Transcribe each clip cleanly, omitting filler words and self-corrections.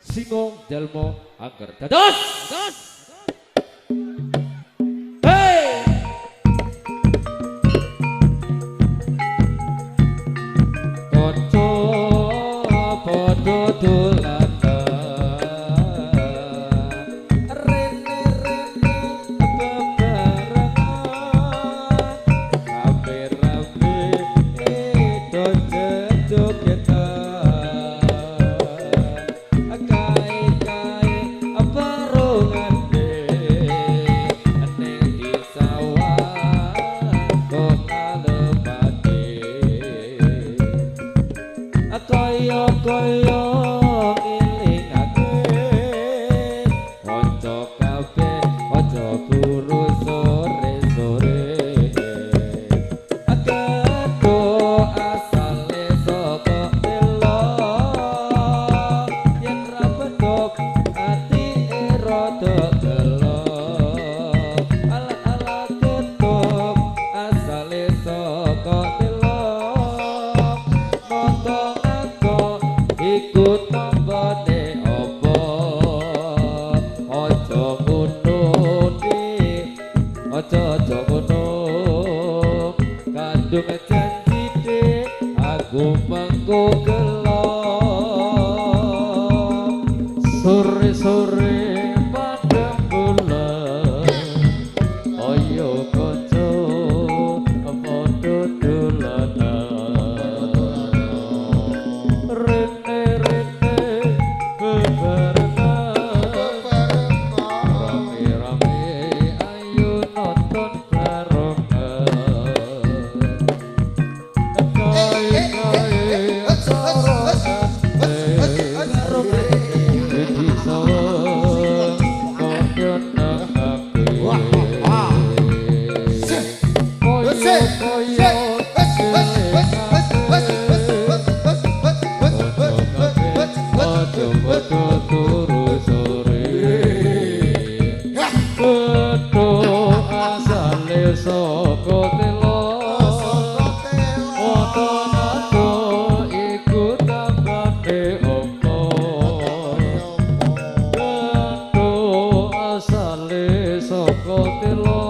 Singo Jalmo Angker. Dados. Hey. Kanca padha dolan rene-rene bebarengan rame-rame do jogetan kae-kae barongane ning di sawah kok ngalemate kaya-kaya ngelingake kanca kabeh aja turu sore-sore kedo asale saka telo yen ra bedhok atine rada gelo ala-ala ketok asale saka telo moto aku iku tambane apa aja ngono dik aja aja ngono kandung janji dik aku mengko gelo sore-sore padang bulan ayo kanca padha dolanan rene-rene bebarengan rame-rame ayo nonton barongan kae-kae di sawah kok nyenengake koyo-koyo aja turu sore kedo asale saka telo Oto iku tambane opo kedo asale saka telo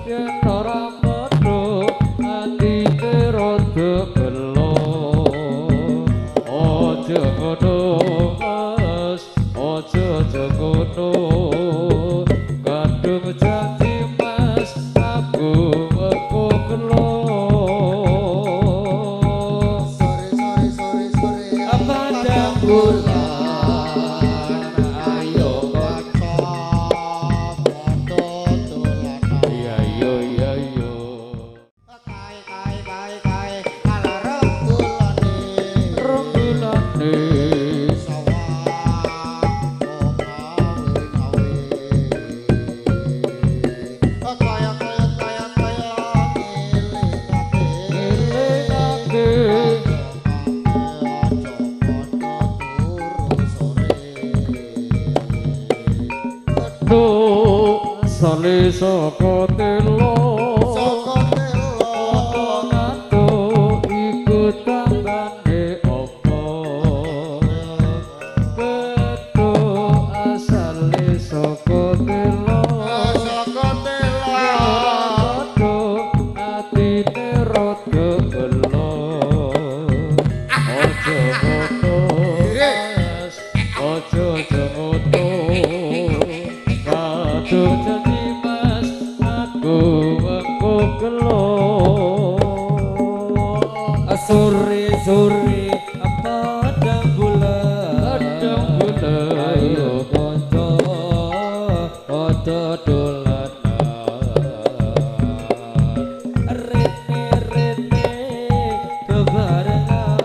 yen ora padha atine rada gelo aja ngono Mas aja aja ngono kadung janji Mas aku mengko gelo Sore sore sore sore padang bulan ayo kanca padha dolanan iya yo iya yo kae kae kae kae ala rembulane rembulane sawah kok gawe gawe kaya kaya kaya kaya ngelingake ngelingake aja padha turu sore kedo asale saka telo saka telo Oto iku tambane apa kedo asale saka telo saka telo padha atine rada gelo aja ngono Mas aja aja ngono kadung janji Mas aku mengko gelo sore-sore padang bulan padang bulan ayo kanca padha dolanan rene-rene bebarengan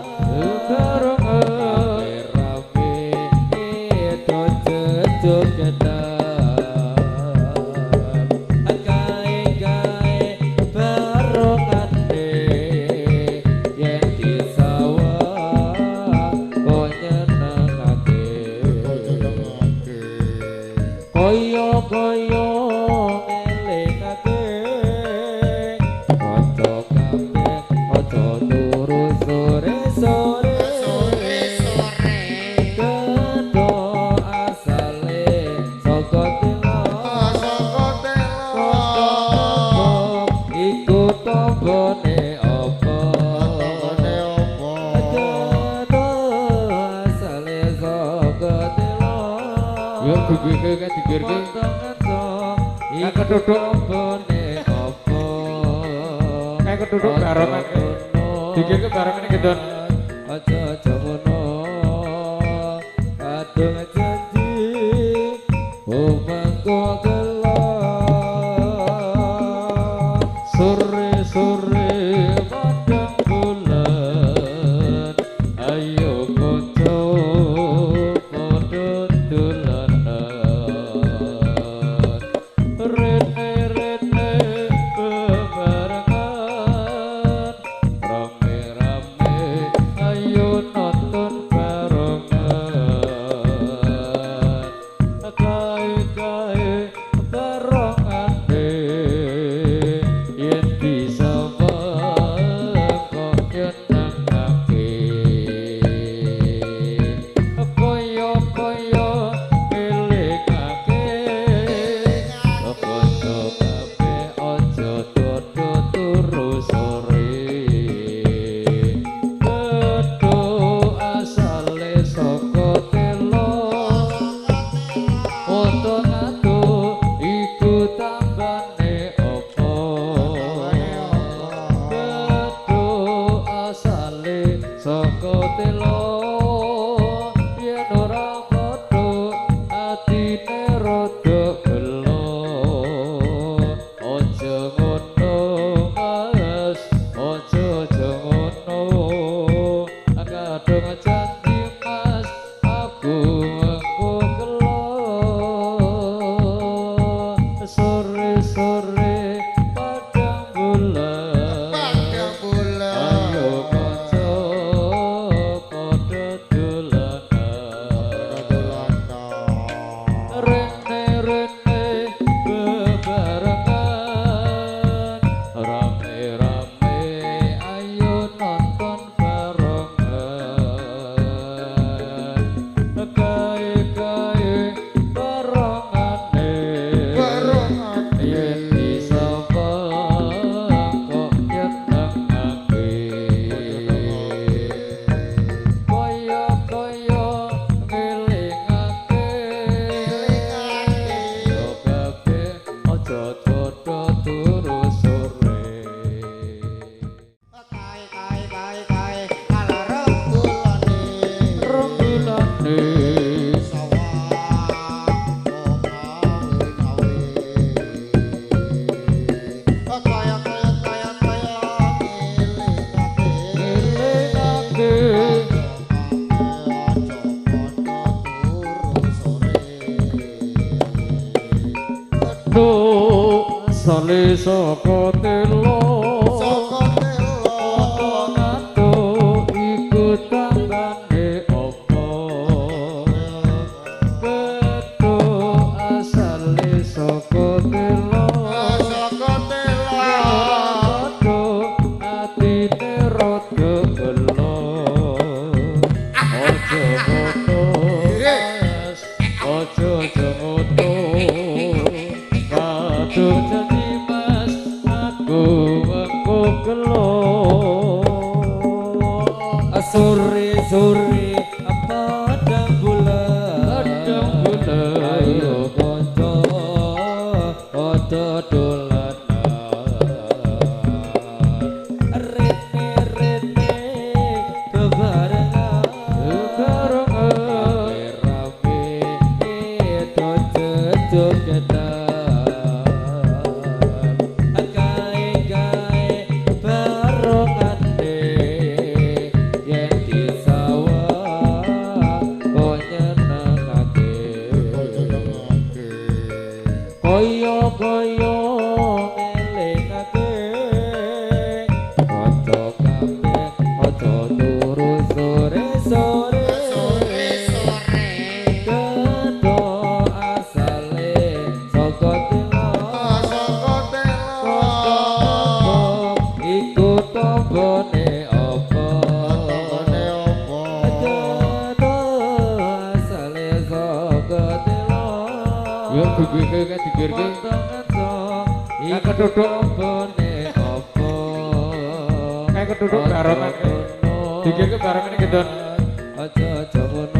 rame-rame do jogetan kae-kae barongane yen di sawah kok nyenengake kaya-kaya ngelingake kanca kabeh aja turu sore-sore sore sore kedo Yo gugike kae digirke. Kae keduduk bone apa? Kae keduduk barongan. Digirke barongane gendon. Aja-aja ngono. Kadung janji omangku gelo. Sore-sore padang bulan, ayo kanca padha dolanan. Rene-rene bebarengan, rame-rame ayo nonton barengan. Kae-kae barongane yen disawang kok nyenengake. Kaya-kaya ngelingake kanca kabeh aja padha turu sore. Petuk asale saka telo, oto atuh iku tambane apa? Petuk asale saka telo, yen ora padha atine rada gelo. Aja ngono Mas, aja aja ngono. Kadung janji Mas, aku engko gelo. Sore-sore padang bulan, Padang bulan. Ayo kanca padha dolanan. Rene-rene bebarengan, rame-rame ayo nonton barengan. Kae-kae barongane yen disawang kok nyenengake. Kaya-kaya ngelingake yo kabeh aja padha turu sore. Kae kae kae kae ala rembulane. Rembulane Sawah kok gawe-gawe. Kaya kaya kaya kaya ngelingake. ngelingake. Aja padha turu sore. Petuk asale saka telo, Saka telo. atuh iku tambane apa? Petuk asale saka telo, Saka telo. Padha atine rada gelo. Aja ngono Mas, aja aja ngono. Kadung janji Mas, aku engko gelo. Sore-sore padang bulan, Padang bulan. Ayo kanca padha dolanan. Rene-rene bebarengan, Bebarengan. Rame-rame do jogetan. Kae-kae barongane yen disawang kok nyenengake. Kaya-kaya ngelingake kanca kabeh aja turu sore-sore. Sore-sore. Kedho asale saka telo, Saka telo. iku tambane apa? Tambane apa? Kedho asale saka telo, Yo gugike kae digirke. Kae keduduk bone apa? Kae keduduk barongan. Digirke barongane gendon. Aja aja ngono.